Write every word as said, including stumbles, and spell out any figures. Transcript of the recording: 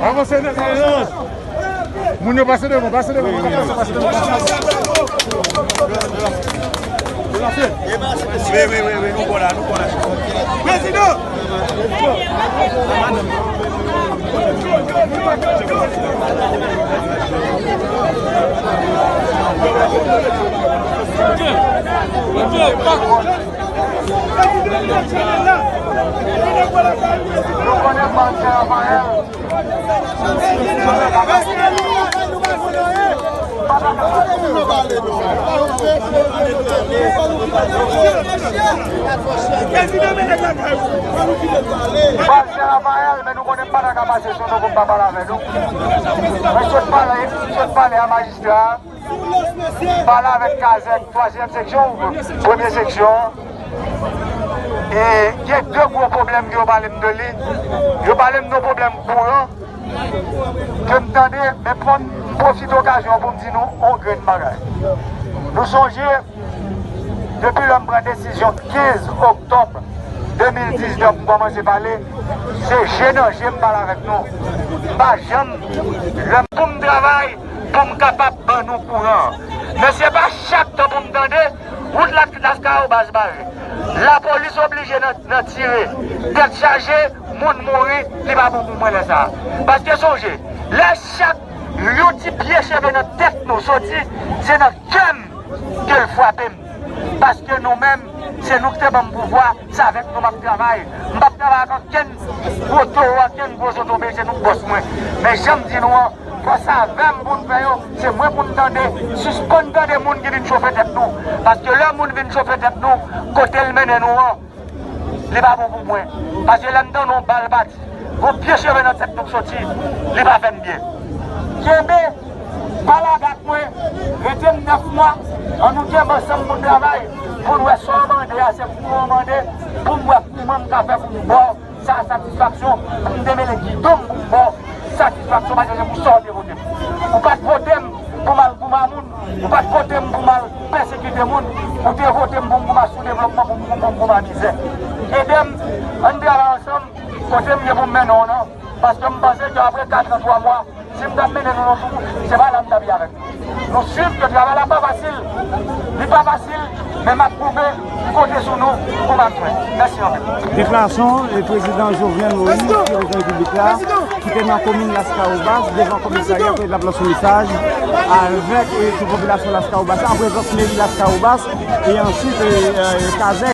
Avanse nèt, avanse nèt. Moun yo pase devan, pase devan, pase devan, pase devan. Wi, wi, wi, wi, nou bon la, nou bon la. Prezidan! Nou konnen Marcel Raphaël. Marcel Raphaël, men nou konnen m pa ta ka pase sou nou pou m pa pale avè nou. Mwen sot pale, m sot pale a majistra a. Pale avèk Kazèk, twazyèm seksyon, premye seksyon. E gen de gwo pwoblèm ke yo pale m de li. Yo pale m de pwoblèm kouran ke m tande, men pou m pwofite okazyon pou m di nou yon grenn bagay. Nou sonje, depi lè m pran desizyon kenz oktòb de mil diznèf, m kòmanse pale, se je nan je m pale avèk nou. M pa janm, lè m pou m travay, pou m kapab ban nou kouran an. Men se pa chak tan pou m tande wout la, Laskawobas bare. Lapolis oblije nan, nan tire. Tèt chaje, moun mouri, li pa bon pou mwen lè sa a. Paske sonje, lè chak yon ti pye cheve nan tèt nou soti, se nan kè m ke l frape m. Paske nou menm, se nou ki te ban m pouvwa, se avèk nou m ap travay. M p ap travay ak ankenn gwo towo, ankenn gwo zotobe, se nou k bòs mwen. Men jan m di nou an, fò se avè m pou n fè yo, se mwen pou n tande, sispann tande moun ki vin chofe tèt nou. Paske lè moun vin chofe tèt nou, kote l mennen nou an, li pa bon pou mwen. Paske lè m tande yon bal pati, gon pye cheve nan tèt nou k soti, li pa fè m byen. Kenbe, pa lage ak mwen, rete m nèf mwa, ann nou kenbe ansanm pou n travay, pou n wè sa w mande a, se pou w mande, pou m wè kouman m ka fè pou m ba w sa satisfaksyon, pou m demele gidon m pou m ba w satisfaksyon, paske se pou sa w te vote m. Ou pa t vote m pou m al goumen a moun, ou pa t vote m pou m al pèsekite moun, ou te vote m pou m goumen a soudevlopman, pou m pou m goumen a mizè. Ede m, ann travay ansanm, kote m ye pou m mennen w nan, paske m panse ke apre katran twa mwa, si m t ap mennen nou nan tou, se pa la m t ap ye avèk nou. Nou swiv ke travay la pa fasil, li pa fasil, men m ap pwouve m konte sou nou pou m ap jwenn. Mèsi anpil. Deklarasyon, eh, prezidan Jovenel Moïse, ki reprezante repiblik la, ki te nan komin Laskawobas, devan komisarya, kote l ap lanse yon mesaj avèk, eh, tout popilasyon Laskawobas, an prezans meri Laskawobas, e answit, eh, eh, Kazèk.